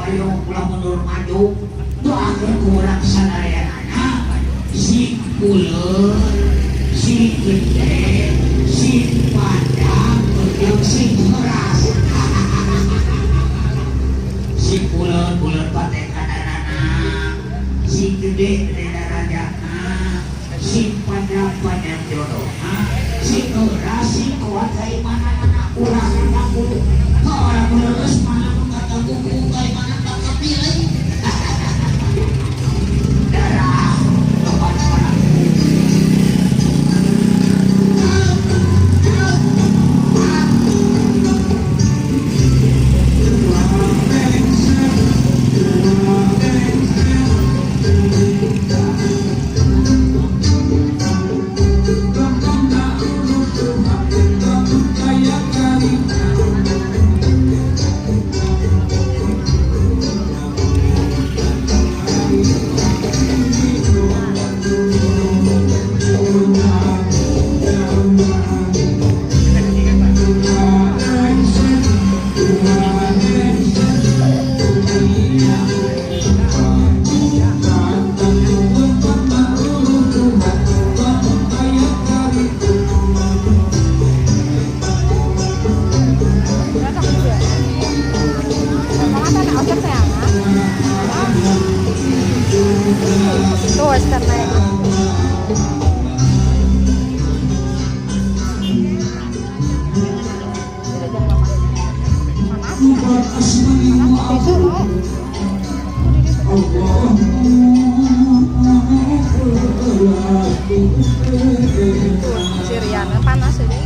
hoyong ulah mundur maju. Doakeun ku urang sadayanana sing uleun, sing gede, sing panjang, jeung sing keras. Sing uleun uleun patekadanana, sing gede gede darajatna, sing panjang panjang jodohna, sing keras sing kuat kaimananana, ulah kaganggu. Orang leres mana mun kaganggu ku kaimanan bakal pilih. Darah kemana-mana. Tuh, karena itu. Panas. Panas. Tisu mau. Tuh, si Riana panas ini.